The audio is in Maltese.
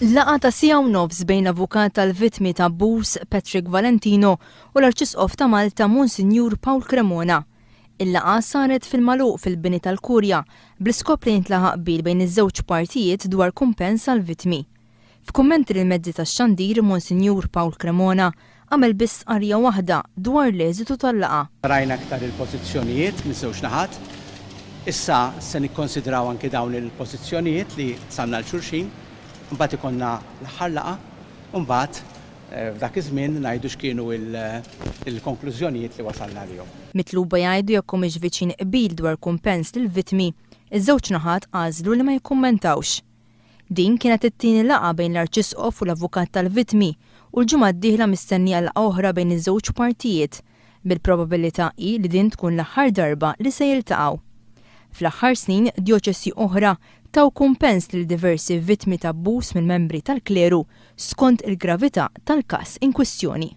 Laqgħa ta' siegħa u nofs bejn l-avukat tal-vittmi ta' abbuż Patrick Valentino u l-Arċisqof ta' Malta Monsinjur Paul Cremona. Il-laqgħa saret fil-magħluq fil-bini tal-Kurja bl-iskop li jintlaħaq qbil bejn iż-żewġ partijiet dwar kumpens għall-vittmi. F'kummenti lill-mezzi tax-xandir, Monsinjur Paul Cremona għamel biss stqarrija waħda dwar l-eżitu tal-laqgħa. Rajna aktar il-pożizzjonijiet miż-żewġ naħat. Issa se nikkonsidraw anki dawn il-pożizzjonijiet li qsamna 'l xulxin. Imbagħad ikollna l-aħħar laqgħa u mbagħad f'dak iż-żmien ngħidu x'kienu l-konklużjonijiet li wasalna għalihom. Mitluba jgħidu jekk humiex viċin qbil dwar kumpens lill-vittmi, iż-żewġ naħat għażlu li ma jikkummentawx. Din kienet it-tieni laqgħa bejn l-Arċisqof u l-avukat tal-vittmi u l-ġimgħa d-dieħla mistennija laqgħa oħra bejn iż-żewġ partijiet, bil-probabilità hi li din tkun l-aħħar darba li se jiltaqgħu. Fl-aħħar snin, djoċesi oħra taw kumpens lil diversi vittmi t'abbuż mill-membri tal-kleru skont il-gravità tal-każ inkwistjoni.